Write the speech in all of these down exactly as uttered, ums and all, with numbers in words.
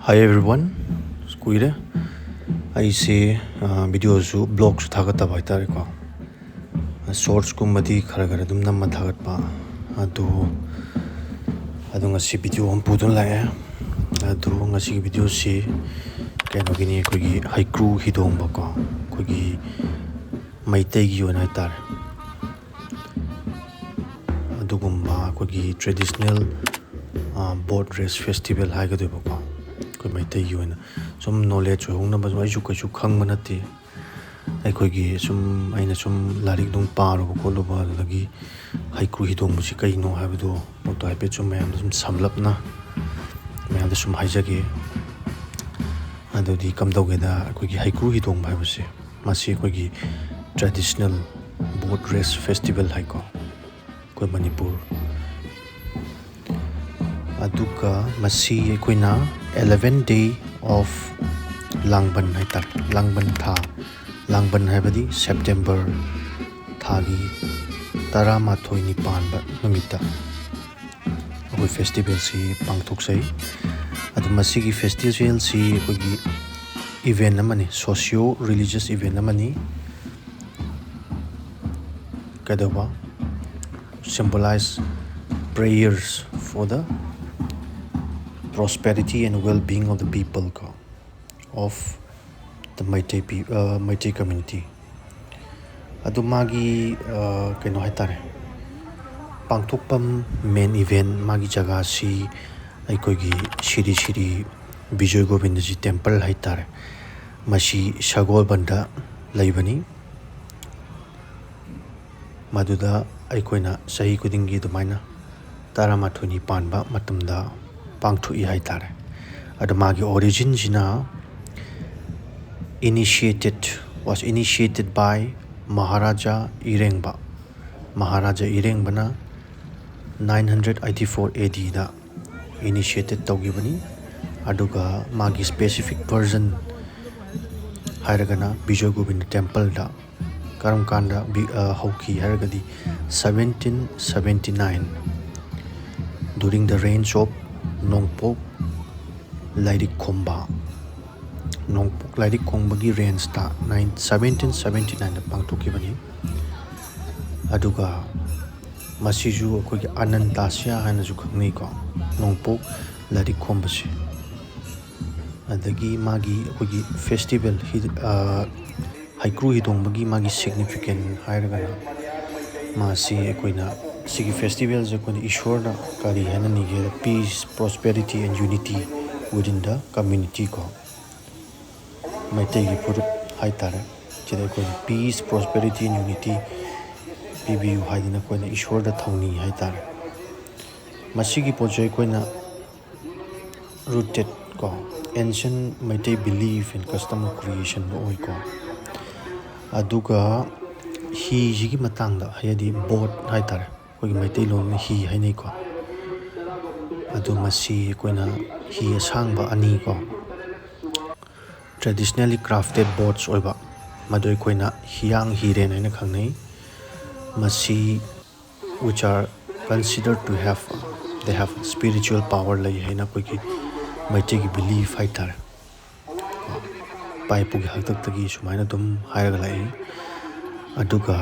Hi everyone, ꯀꯨꯏꯔꯦ ꯑꯩꯁꯦ ꯚꯤꯗꯤꯑꯣꯁꯨ, ꯕ꯭ꯂꯣꯒꯁꯨ ꯊꯥꯒꯠꯇꯕ ꯍꯥꯏꯇꯥꯔꯦꯀꯣ. ꯁꯣꯔꯠꯁꯀꯨꯝꯕꯗꯤ ꯈꯔ ꯈꯔ ꯑꯗꯨꯝ ꯅꯝꯃ ꯊꯥꯒꯠꯄ. ꯑꯗꯨ ꯑꯗꯣ ꯉꯁꯤ ꯚꯤꯗꯤꯑꯣ ꯑꯃ ꯄꯨꯗꯨꯅ ꯂꯥꯛꯑꯦ. ꯑꯗꯨ ꯉꯁꯤꯒꯤ ꯚꯤꯗꯤꯑꯣꯁꯤ ꯀꯩꯅꯣꯒꯤꯅꯤ, ꯑꯩꯈꯣꯏꯒꯤ ꯍꯩꯀ꯭ꯔꯨ ꯍꯤꯗꯣꯡꯕꯀꯣ, ꯑꯩꯈꯣꯏꯒꯤ ꯃꯩꯇꯩꯒꯤ ꯑꯣꯏꯅ ꯍꯥꯏꯇꯥꯔꯦ. ꯑꯗꯨꯒꯨꯝꯕ ꯑꯩꯈꯣꯏꯒꯤ traditional boat race festival ꯍꯥꯏꯒꯗꯣꯏꯕꯀꯣ, ꯑꯩꯈꯣꯏ ꯃꯩꯇꯩꯒꯤ ꯑꯣꯏꯅ ꯁꯨꯝ ꯅꯣꯂꯦꯖ ꯑꯣꯏꯍꯧꯅꯕꯁꯨ. ꯑꯩꯁꯨ ꯀꯩꯁꯨ ꯈꯪꯕ ꯅꯠꯇꯦ. ꯑꯩꯈꯣꯏꯒꯤ ꯁꯨꯝ, ꯑꯩꯅ ꯁꯨꯝ ꯂꯥꯏꯔꯤꯛ ꯅꯨꯡ ꯄꯥꯔꯨꯕ ꯈꯣꯠꯂꯨꯕ, ꯑꯗꯨꯗꯒꯤ ꯍꯩꯀ꯭ꯔꯨ ꯍꯤꯗꯣꯡꯕꯁꯤ ꯀꯩꯅꯣ ꯍꯥꯏꯕꯗꯣ, ꯄꯣꯠꯇꯣ ꯍꯥꯏꯐꯦꯠ ꯁꯨꯝ ꯃꯌꯥꯝꯗ ꯁꯨꯝ ꯁꯝꯂꯞꯅ ꯃꯌꯥꯝꯗ ꯁꯨꯝ ꯍꯥꯏꯖꯒꯦ. ꯑꯗꯨꯗꯤ ꯀꯝꯗꯧꯒꯦꯗ, ꯑꯩꯈꯣꯏꯒꯤ ꯍꯩꯀ꯭ꯔꯨ ꯍꯤꯗꯣꯡꯕ ꯍꯥꯏꯕꯁꯦ, ꯃꯁꯤ ꯑꯩꯈꯣꯏꯒꯤ traditional boat race festival ꯍꯥꯏꯀꯣ, ꯑꯩꯈꯣꯏ ꯃꯅꯤꯄꯨꯔ. ꯑꯗꯨꯒ ꯃꯁꯤ ꯑꯩꯈꯣꯏꯅ eleven day of ꯂꯥꯡꯕꯟ ꯍꯥꯏꯇꯥꯔꯦ, ꯂꯥꯡꯕꯟ ꯊꯥ, ꯂꯥꯡꯕꯟ ꯍꯥꯏꯕꯗꯤ ꯁꯦꯞꯇꯦꯝꯕꯔ ꯊꯥꯒꯤ ꯇꯔꯥꯃꯥꯊꯣꯏꯅꯤ ꯄꯥꯟꯕ ꯅꯨꯃꯤꯠꯇ ꯑꯩꯈꯣꯏ ꯐꯦꯁꯇꯤꯚꯦꯜꯁꯤ ꯄꯥꯡꯊꯣꯛꯆꯩ. ꯑꯗꯨ ꯃꯁꯤꯒꯤ ꯐꯦꯁꯇꯤꯚꯦꯜꯁꯤ ꯑꯩꯈꯣꯏꯒꯤ ꯏꯚꯦꯟ ꯑꯃꯅꯤ, socio religious event ꯑꯃꯅꯤ. ꯀꯩꯗꯧꯕ? Symbolize prayers for the prosperity and well-being of the people ꯀꯣ, of the Meitei pe-, uh, Meitei community. ꯑꯗꯨ ꯃꯥꯒꯤ, ꯑ, ꯀꯩꯅꯣ ꯍꯥꯏꯇꯥꯔꯦ, ꯄꯥꯡꯊꯣꯛꯐꯝ, ꯃꯦꯟ ꯏꯚꯦꯟ, ꯃꯥꯒꯤ ꯖꯒꯥꯁꯤ ꯑꯩꯈꯣꯏꯒꯤ ꯁꯤꯔꯤ ꯁꯤꯔꯤ ꯕꯤꯖꯣꯏ ꯒꯣꯕꯤꯟꯗꯖꯤ ꯇꯦꯝꯄꯜ ꯍꯥꯏꯇꯥꯔꯦ, ꯃꯁꯤ ꯁꯒꯣꯜꯕꯟꯗ ꯂꯩꯕꯅꯤ. ꯃꯗꯨꯗ ꯑꯩꯈꯣꯏꯅ ꯆꯍꯤ ꯈꯨꯗꯤꯡꯒꯤ ꯑꯗꯨꯃꯥꯏꯅ ꯇꯔꯥꯃꯥꯊꯣꯏꯅꯤ ꯄꯥꯟꯕ ꯃꯇꯝꯗ ꯄꯥꯡꯊꯣꯛꯏ ꯍꯥꯏꯇꯥꯔꯦ. ꯑꯗꯣ ꯃꯥꯒꯤ ꯑꯣꯔꯤꯖꯤꯟꯁꯤꯅ initiated, was initiated by Maharaja ꯏꯔꯦꯡꯕ. Maharaja ꯏꯔꯦꯡꯕꯅ nine hundred eighty four A Dꯗ initiated ꯇꯧꯈꯤꯕꯅꯤ. ꯑꯗꯨꯒ ꯃꯥꯒꯤ specific version ꯍꯥꯏꯔꯒꯅ ꯕꯤꯖꯣꯏ ꯒꯣꯕꯤꯟꯗ ꯇꯦꯝꯄꯜꯗ ꯀꯔꯝ ꯀꯥꯟꯗ ꯕꯤ-, ꯑ, ꯍꯧꯈꯤ ꯍꯥꯏꯔꯒꯗꯤ seventeen seventy nine, during the reigns of ꯅꯣꯡꯄꯣꯛ ꯂꯥꯏꯔꯤꯛ ꯈꯣꯝꯕ, ꯅꯣꯡꯄꯣꯛ ꯂꯥꯏꯔꯤꯛ ꯈꯣꯝꯕꯒꯤ ꯔꯦꯟꯖꯇ ꯅꯥꯏꯟ ꯁꯕꯦꯟꯇꯤꯟ ꯁꯕꯦꯟꯇꯤ ꯅꯥꯏꯟꯗ ꯄꯥꯡꯊꯣꯛꯈꯤꯕꯅꯤ꯫ ꯑꯗꯨꯒ ꯃꯁꯤꯁꯨ ꯑꯩꯈꯣꯏꯒꯤ ꯑꯅꯟꯇꯥꯁꯤꯌꯥ ꯍꯥꯏꯅꯁꯨ ꯈꯪꯅꯩꯀꯣ, ꯅꯣꯡꯄꯣꯛ ꯂꯥꯏꯔꯤꯛ ꯈꯣꯝꯕꯁꯦ꯫ ꯑꯗꯒꯤ ꯃꯥꯒꯤ ꯑꯩꯈꯣꯏꯒꯤ ꯐꯦꯁꯇꯤꯚꯦꯜ, ꯍꯩꯀ꯭ꯔꯨ ꯍꯤꯗꯣꯡꯕꯒꯤ ꯃꯥꯒꯤ ꯁꯤꯒꯅꯤꯐꯤꯀꯦꯟ ꯍꯥꯏꯔꯒꯅ, ꯃꯥꯁꯤ ꯑꯩꯈꯣꯏꯅ, ꯁꯤꯒꯤ ꯐꯦꯁꯇꯤꯚꯦꯜꯁꯦ ꯑꯩꯈꯣꯏꯅ ꯏꯁꯣꯔꯗ ꯀꯔꯤ ꯍꯥꯏꯅ ꯅꯤꯒꯦꯗ, peace, prosperity and unity within the community ꯀꯣ, ꯃꯩꯇꯩꯒꯤ ꯐꯨꯔꯨꯞ ꯍꯥꯏꯇꯥꯔꯦ꯫ ꯁꯤꯗ ꯑꯩꯈꯣꯏꯅ peace, prosperity and unity ꯄꯤꯕꯤꯌꯨ ꯍꯥꯏꯗꯅ ꯑꯩꯈꯣꯏꯅ ꯏꯁꯣꯔꯗ ꯊꯧꯅꯤ ꯍꯥꯏꯇꯥꯔꯦ꯫ ꯃꯁꯤꯒꯤ ꯄꯣꯠꯁꯦ ꯑꯩꯈꯣꯏꯅ rooted ꯀꯣ, ancient Meitei belief and custom of creationꯗ ꯑꯣꯏꯀꯣ꯫ ꯑꯗꯨꯒ ꯍꯤꯁꯤꯒꯤ ꯃꯇꯥꯡꯗ, ꯍꯥꯏꯗꯤ boat ꯍꯥꯏꯇꯥꯔꯦ, ꯑꯩꯈꯣꯏꯒꯤ ꯃꯩꯇꯩꯂꯣꯟꯗ ꯍꯤ ꯍꯥꯏꯅꯩꯀꯣ꯫ ꯑꯗꯨ ꯃꯁꯤ ꯑꯩꯈꯣꯏꯅ ꯍꯤ ꯑꯁꯥꯡꯕ ꯑꯅꯤ ꯀꯣ, traditionally crafted boats ꯑꯣꯏꯕ, ꯃꯗꯨ ꯑꯩꯈꯣꯏꯅ ꯍꯤꯌꯥꯡ ꯍꯤꯔꯦꯟ ꯍꯥꯏꯅ ꯈꯪꯅꯩ꯫ ꯃꯁꯤ which are considered to have, they have spiritual power ꯂꯩ ꯍꯥꯏꯅ ꯑꯩꯈꯣꯏꯒꯤ ꯃꯩꯇꯩꯒꯤ belief ꯍꯥꯏꯇꯥꯔꯦ꯫ ꯏꯄꯥ ꯏꯄꯨꯒꯤ ꯍꯥꯛꯇꯛꯇꯒꯤ ꯁꯨꯃꯥꯏꯅ ꯑꯗꯨꯝ ꯍꯥꯏꯔꯒ ꯂꯥꯛꯏ꯫ ꯑꯗꯨꯒ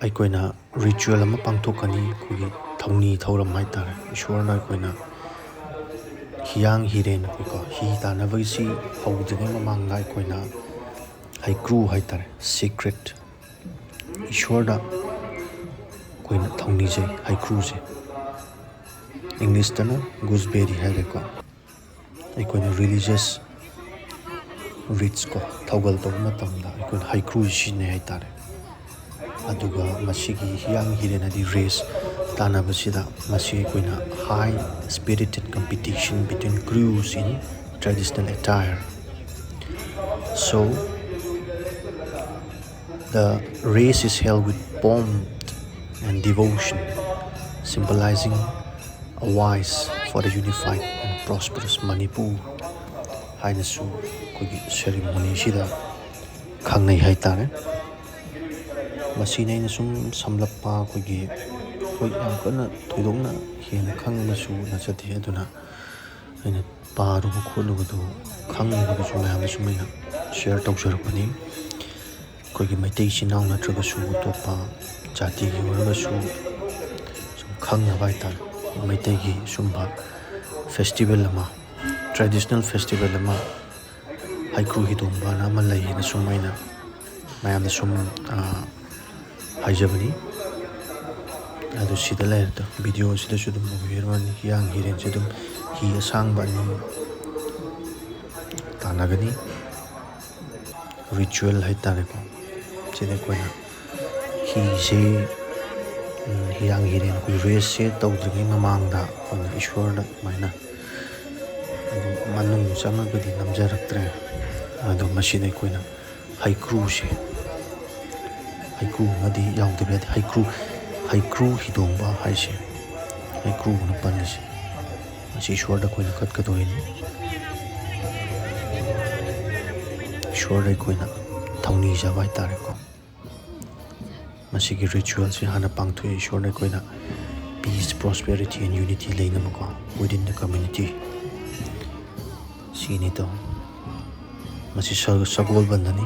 ꯑꯩꯈꯣꯏꯅ ritual ꯑꯃ ꯄꯥꯡꯊꯣꯛꯀꯅꯤ, ꯑꯩꯈꯣꯏꯒꯤ ꯊꯧꯅꯤ ꯊꯧꯔꯝ ꯍꯥꯏꯇꯥꯔꯦ꯫ ꯏꯁꯣꯔꯅ ꯑꯩꯈꯣꯏꯅ ꯍꯤꯌꯥꯡ ꯍꯤꯔꯦꯟ, ꯑꯩꯈꯣꯏꯀꯣ, ꯍꯤ ꯇꯥꯟꯅꯕꯒꯤꯁꯤ ꯍꯧꯗ꯭ꯔꯤꯉꯩ ꯃꯃꯥꯡꯗ ꯑꯩꯈꯣꯏꯅ ꯍꯩꯀ꯭ꯔꯨ ꯍꯥꯏꯇꯥꯔꯦ, sacred, ꯏꯁꯣꯔꯗ ꯑꯩꯈꯣꯏꯅ ꯊꯧꯅꯤꯖꯩ꯫ ꯍꯩꯀ꯭ꯔꯨꯁꯦ ꯏꯪꯂꯤꯁꯇꯅ gooseberry ꯍꯥꯏꯔꯦꯀꯣ꯫ ꯑꯩꯈꯣꯏꯅ religious rites ꯀꯣ, ꯊꯧꯒꯜ ꯇꯧꯕ ꯃꯇꯝꯗ ꯑꯩꯈꯣꯏꯅ ꯍꯩꯀ꯭ꯔꯨꯁꯤ ꯁꯤꯖꯤꯟꯅꯩ ꯍꯥꯏꯇꯥꯔꯦ꯫ ꯑꯗꯨꯒ ꯃꯁꯤꯒꯤ ꯍꯤꯌꯥꯡ ꯍꯤꯔꯦꯟ ꯍꯥꯏꯗꯤ race ꯇꯥꯟꯅꯕꯁꯤꯗ, ꯃꯁꯤ ꯑꯩꯈꯣꯏꯅ high spirited competition between crews in traditional attire. So, the race is held with pomp and devotion, symbolizing a wise for a unified and prosperous Manipur ꯍꯥꯏꯅꯁꯨ ꯑꯩꯈꯣꯏꯒꯤ ceremonyꯁꯤꯗ ꯈꯪꯅꯩ ꯍꯥꯏꯇꯥꯔꯦ꯫ ꯃꯁꯤꯅ ꯑꯩꯅ ꯁꯨꯝ ꯁꯝꯂꯞꯄ ꯑꯩꯈꯣꯏꯒꯤ, ꯍꯣꯏ, ꯌꯥꯝ ꯀꯟꯅ ꯊꯣꯏꯗꯣꯛꯅ ꯍꯦꯟꯅ ꯈꯪꯕꯁꯨ ꯅꯠꯆꯗꯦ, ꯑꯗꯨꯅ ꯑꯩꯅ ꯄꯥꯔꯨꯕ ꯈꯣꯠꯂꯨꯕꯗꯨ ꯈꯪꯉꯨꯕꯗꯨꯁꯨ ꯃꯌꯥꯝꯗꯁꯨ ꯑꯩꯅ ꯁꯤꯌꯔ ꯇꯧꯖꯔꯛꯄꯅꯤ꯫ ꯑꯩꯈꯣꯏꯒꯤ ꯃꯩꯇꯩ ꯏꯆꯤꯟ ꯏꯅꯥꯎ ꯅꯠꯇ꯭ꯔꯒꯁꯨ ꯑꯇꯣꯞꯄ ꯖꯥꯇꯤꯒꯤ ꯑꯣꯏꯔꯒꯁꯨ ꯁꯨꯝ ꯈꯪꯅꯕ ꯍꯥꯏꯇꯥꯔꯦ, ꯃꯩꯇꯩꯒꯤ ꯁꯨꯝꯕ ꯐꯦꯁꯇꯤꯚꯦꯜ ꯑꯃ, ꯇ꯭ꯔꯦꯗꯤꯁꯅꯦꯜ ꯐꯦꯁꯇꯤꯚꯦꯜ ꯑꯃ, ꯍꯩꯀ꯭ꯔꯨ ꯍꯤꯗꯣꯡꯕꯅ ꯑꯃ ꯂꯩꯌꯦꯅ ꯁꯨꯝ ꯑꯩꯅ ꯃꯌꯥꯝꯗ ꯁꯨꯝ ꯍꯥꯏꯖꯕꯅꯤ꯫ ꯑꯗꯨ ꯁꯤꯗ ꯂꯩꯔꯦ, ꯚꯤꯗꯤꯑꯣꯁꯤꯗꯁꯨ ꯑꯗꯨꯝ ꯎꯕꯤꯔꯝꯃꯅꯤ, ꯍꯤꯌꯥꯡ ꯍꯤꯔꯦꯟꯁꯦ ꯑꯗꯨꯝ ꯍꯤ ꯑꯁꯥꯡꯕ ꯑꯅꯤ ꯇꯥꯟꯅꯒꯅꯤ꯫ ꯔꯤꯆꯨꯋꯦꯜ ꯍꯥꯏꯇꯥꯔꯦꯀꯣ꯫ ꯁꯤꯗ ꯑꯩꯈꯣꯏꯅ ꯍꯤꯁꯦ, ꯎꯝ, ꯍꯤꯌꯥꯡ ꯍꯤꯔꯦꯟ ꯑꯩꯈꯣꯏ ꯔꯦꯁꯁꯦ ꯇꯧꯗ꯭ꯔꯤꯉꯩ ꯃꯃꯥꯡꯗ ꯑꯩꯈꯣꯏꯅ ꯏꯁꯣꯔꯗ ꯑꯗꯨꯃꯥꯏꯅ ꯑꯗꯨ ꯃꯅꯨꯡ ꯆꯪꯉꯒꯗꯤ ꯅꯝꯖꯔꯛꯇ꯭ꯔꯦ꯫ ꯑꯗꯣ ꯃꯁꯤꯗ ꯑꯩꯈꯣꯏꯅ ꯍꯩꯀ꯭ꯔꯨꯁꯦ, ꯍꯩꯀ꯭ꯔꯨ ꯑꯃꯗꯤ ꯌꯥꯎꯗꯕ ꯌꯥꯗꯦ꯫ ꯍꯩꯀ꯭ꯔꯨ, ꯍꯩꯀ꯭ꯔꯨ ꯍꯤꯗꯣꯡꯕ ꯍꯥꯏꯁꯦ, ꯍꯩꯀ꯭ꯔꯨꯅ ꯄꯜꯂꯤꯁꯦ, ꯃꯁꯤ ꯏꯁꯣꯔꯗ ꯑꯩꯈꯣꯏꯅ ꯀꯠꯀꯗꯣꯏꯅꯤ꯫ ꯏꯁꯣꯔꯗ ꯑꯩꯈꯣꯏꯅ ꯊꯧꯅꯤꯖꯕ ꯍꯥꯏꯇꯥꯔꯦꯀꯣ꯫ ꯃꯁꯤꯒꯤ ꯔꯤꯆꯨꯋꯦꯜꯁꯤ ꯍꯥꯟꯅ ꯄꯥꯡꯊꯣꯛꯑꯦ꯫ ꯏꯁꯣꯔꯗ ꯑꯩꯈꯣꯏꯅ peace, prosperity and unity ꯂꯩꯅꯕꯀꯣ, within the community꯫ ꯁꯤꯅꯤ ꯇꯧ꯫ ꯃꯁꯤ ꯁ-, ꯁꯒꯣꯜꯕꯟꯗꯅꯤ꯫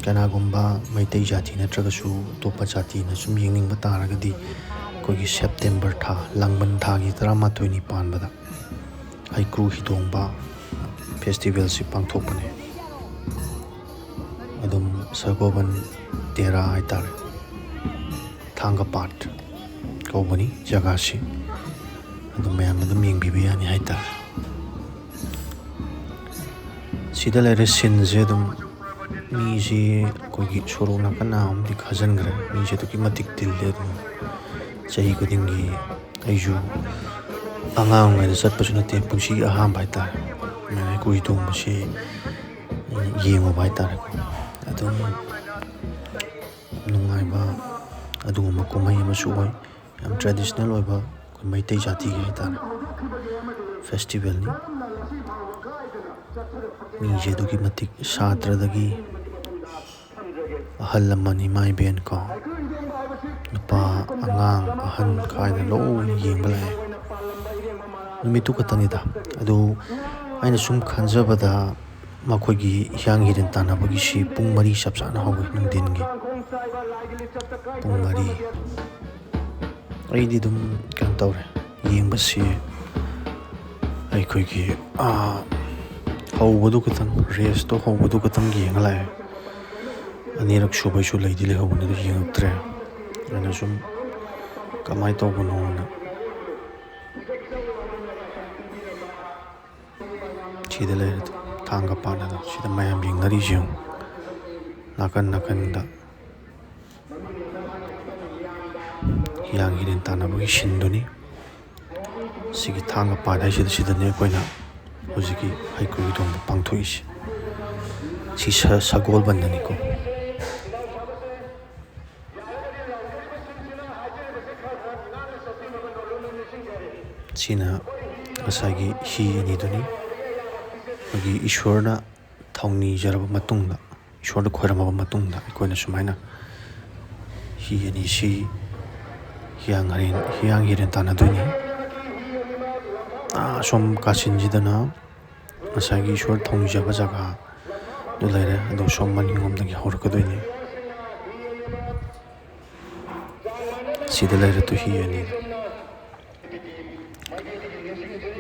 ꯀꯅꯥꯒꯨꯝꯕ ꯃꯩꯇꯩ ꯖꯥꯇꯤ ꯅꯠꯇ꯭ꯔꯒꯁꯨ ꯑꯇꯣꯞꯄ ꯖꯥꯇꯤꯅ ꯁꯨꯝ ꯌꯦꯡꯅꯤꯡꯕ ꯇꯥꯔꯒꯗꯤ, ꯑꯩꯈꯣꯏꯒꯤ ꯁꯦꯞꯇꯦꯝꯕꯔ ꯊꯥ, ꯂꯥꯡꯕꯟ ꯊꯥꯒꯤ ꯇꯔꯥꯃꯥꯊꯣꯏꯅꯤ ꯄꯥꯟꯕꯗ ꯍꯩꯀ꯭ꯔꯨ ꯍꯤꯗꯣꯡꯕ ꯐꯦꯁꯇꯤꯚꯦꯜꯁꯤ ꯄꯥꯡꯊꯣꯛꯄꯅꯦ꯫ ꯑꯗꯨꯝ ꯁꯒꯣꯜꯕꯟ ꯇꯦꯔꯥ ꯍꯥꯏꯇꯥꯔꯦ, ꯊꯥꯡꯒ ꯄꯥꯠ ꯀꯧꯕꯅꯤ ꯖꯒꯥꯁꯤ꯫ ꯑꯗꯨꯝ ꯃꯌꯥꯝ ꯑꯗꯨꯝ ꯌꯦꯡꯕꯤꯕ ꯌꯥꯅꯤ ꯍꯥꯏꯇꯥꯔꯦ꯫ ꯁꯤꯗ ꯂꯩꯔꯦ ꯁꯤꯟꯁꯦ꯫ ꯑꯗꯨꯝ ꯃꯤꯁꯤ ꯑꯩꯈꯣꯏꯒꯤ ꯁꯣꯔꯣꯛ ꯅꯥꯀꯟ ꯅꯥꯝꯗꯤ ꯈꯥꯖꯤꯟꯈ꯭ꯔꯦ꯫ ꯃꯤꯁꯦ ꯑꯗꯨꯛꯀꯤ ꯃꯇꯤꯛ ꯇꯤꯜꯂꯦ꯫ ꯑꯗꯨꯝ ꯆꯍꯤ ꯈꯨꯗꯤꯡꯒꯤ ꯑꯩꯁꯨ ꯑꯉꯥꯡ ꯑꯣꯏꯔꯤꯉꯩꯗ ꯆꯠꯄꯁꯨ ꯅꯠꯇꯦ, ꯄꯨꯟꯁꯤꯒꯤ ꯑꯍꯥꯟꯕ ꯍꯥꯏꯇꯥꯔꯦ꯫ ꯑꯗꯨꯃꯥꯏꯅ ꯍꯩꯀ꯭ꯔꯨ ꯍꯤꯗꯣꯡꯕꯁꯤ ꯌꯦꯡꯉꯨꯕ ꯍꯥꯏꯇꯥꯔꯦꯀꯣ꯫ ꯑꯗꯨꯝ ꯅꯨꯡꯉꯥꯏꯕ ꯑꯗꯨꯒꯨꯝꯕ ꯀꯨꯝꯍꯩ ꯑꯃꯁꯨ ꯑꯣꯏ꯫ ꯌꯥꯝ ꯇ꯭ꯔꯦꯗꯤꯁꯅꯦꯜ ꯑꯣꯏꯕ ꯑꯩꯈꯣꯏ ꯃꯩꯇꯩ ꯖꯥꯇꯤꯒꯤ ꯍꯥꯏꯇꯥꯔꯦ ꯐꯦꯁꯇꯤꯚꯦꯜꯅꯤ꯫ ꯃꯤꯁꯦ ꯑꯗꯨꯛꯀꯤ ꯃꯇꯤꯛ, ꯁꯥꯇ꯭ꯔꯗꯒꯤ ꯑꯍꯜ ꯂꯃꯟ, ꯏꯃꯥ ꯏꯕꯦꯟ ꯀꯣ, ꯅꯨꯄꯥ, ꯑꯉꯥꯡ, ꯑꯍꯟ ꯈꯥꯏꯗꯅ ꯂꯣꯏꯅ ꯌꯦꯡꯕ ꯂꯥꯛꯑꯦ꯫ ꯅꯨꯃꯤꯠꯇꯨ ꯈꯛꯇꯅꯤꯗ꯫ ꯑꯗꯨ ꯑꯩꯅ ꯁꯨꯝ ꯈꯟꯖꯕꯗ ꯃꯈꯣꯏꯒꯤ ꯍꯤꯌꯥꯡ ꯍꯤꯔꯦꯟ ꯇꯥꯟꯅꯕꯒꯤꯁꯤ ꯄꯨꯡ ꯃꯔꯤ ꯆꯞ ꯆꯥꯅ ꯍꯧꯋꯤ, ꯅꯨꯡꯊꯤꯟꯒꯤ ꯄꯨꯡ ꯃꯔꯤ꯫ ꯑꯩꯗꯤ ꯑꯗꯨꯝ ꯀꯩꯅꯣ ꯇꯧꯔꯦ, ꯌꯦꯡꯕꯁꯤ ꯑꯩꯈꯣꯏꯒꯤ, ꯑꯥ, ꯍꯧꯕꯗꯨ ꯈꯛꯇꯪ, ꯔꯦꯁꯇꯣ ꯍꯧꯕꯗꯨ ꯈꯛꯇꯪ ꯌꯦꯡꯉ ꯂꯥꯛꯑꯦ꯫ ꯑꯅꯤꯔꯛ ꯁꯨꯕꯩꯁꯨ ꯂꯩꯗꯤ ꯂꯩꯍꯧꯕꯅꯤ, ꯑꯗꯨ ꯌꯦꯡꯉꯛꯇ꯭ꯔꯦ꯫ ꯑꯩꯅ ꯁꯨꯝ ꯀꯃꯥꯏꯅ ꯇꯧꯕꯅꯣꯅ꯫ ꯁꯤꯗ ꯂꯩꯔꯦ, ꯊꯥꯡꯒ ꯄꯥꯠ ꯑꯗꯣ꯫ ꯁꯤꯗ ꯃꯌꯥꯝ ꯌꯦꯡꯅꯔꯤꯁꯦ ꯌꯦꯡꯉꯨ, ꯅꯥꯀꯟ ꯅꯥꯀꯟꯗ꯫ ꯍꯤꯌꯥꯡ ꯍꯤꯔꯦꯟ ꯇꯥꯟꯅꯕꯒꯤ ꯁꯤꯟꯗꯨꯅꯤ꯫ ꯁꯤꯒꯤ ꯊꯥꯡꯒ ꯄꯥꯠ ꯍꯥꯏꯁꯤꯗ, ꯁꯤꯗꯅꯤ ꯑꯩꯈꯣꯏꯅ ꯍꯧꯖꯤꯛꯀꯤ ꯍꯩꯀ꯭ꯔꯨ ꯍꯤꯗꯣꯡꯕ ꯄꯥꯡꯊꯣꯛꯏꯁꯦ꯫ ꯁꯤ ꯁ-, ꯁꯒꯣꯜꯕꯟꯗꯅꯤꯀꯣ꯫ ꯁꯤꯅ ꯉꯁꯥꯏꯒꯤ ꯍꯤ ꯑꯅꯤꯗꯨꯅꯤ꯫ ꯑꯩꯈꯣꯏꯒꯤ ꯏꯁꯣꯔꯅ ꯊꯧꯅꯤꯖꯔꯕ ꯃꯇꯨꯡꯗ, ꯏꯁꯣꯔꯗ ꯈꯣꯏꯔꯝꯃꯕ ꯃꯇꯨꯡꯗ, ꯑꯩꯈꯣꯏꯅ ꯁꯨꯃꯥꯏꯅ ꯍꯤ ꯑꯅꯤꯁꯤ ꯍꯤꯌꯥꯡ ꯍꯔꯦꯟ, ꯍꯤꯌꯥꯡ ꯍꯤꯔꯦꯟ ꯇꯥꯟꯅꯗꯣꯏꯅꯤ꯫ ꯑꯥ, ꯑꯁꯣꯝ ꯀꯥꯆꯤꯟꯁꯤꯗꯅ ꯉꯁꯥꯏꯒꯤ ꯏꯁꯣꯔ ꯊꯧꯅꯤꯖꯕ ꯖꯒꯥꯗꯨ ꯂꯩꯔꯦ, ꯑꯗꯨ ꯁꯣꯝ ꯃꯅꯤꯡꯂꯣꯝꯗꯒꯤ ꯍꯧꯔꯛꯀꯗꯣꯏꯅꯤ꯫ ꯁꯤꯗ ꯂꯩꯔꯦ ꯇꯨ ꯍꯤ ꯑꯅꯤꯗꯣ꯫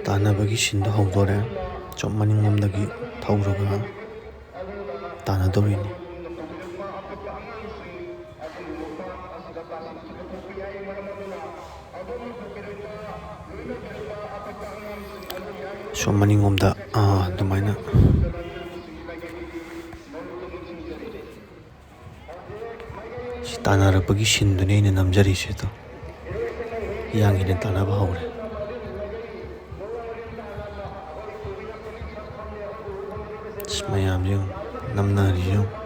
ꯇꯥꯟꯅꯕꯒꯤ ꯁꯤꯟꯗꯣ ꯍꯧꯗꯣꯔꯦ꯫ ꯁꯣꯝ ꯃꯅꯤꯡꯂꯣꯝꯗꯒꯤ ꯊꯧꯔꯒ ꯇꯥꯟꯅꯗꯧꯔꯤꯅꯤ꯫ ꯁꯣꯝ ꯃꯅꯤꯡꯂꯣꯝꯗ, ꯑꯥ, ꯑꯗꯨꯃꯥꯏꯅ ꯁꯤ ꯇꯥꯟꯅꯔꯛꯄꯒꯤ ꯁꯤꯟꯗꯨꯅꯤ ꯑꯩꯅ ꯅꯝꯖꯔꯤꯁꯦ꯫ ꯑꯗꯣ ꯍꯤꯌꯥꯡ ꯍꯤꯔꯦꯟ ꯇꯥꯟꯅꯕ ꯍꯧꯔꯦ꯫ ꯑꯁ, ꯃꯌꯥꯝꯁꯦ ꯌꯦꯡꯉꯨ, ꯅꯝꯅꯔꯤꯁꯦ ꯌꯦꯡꯉꯨ꯫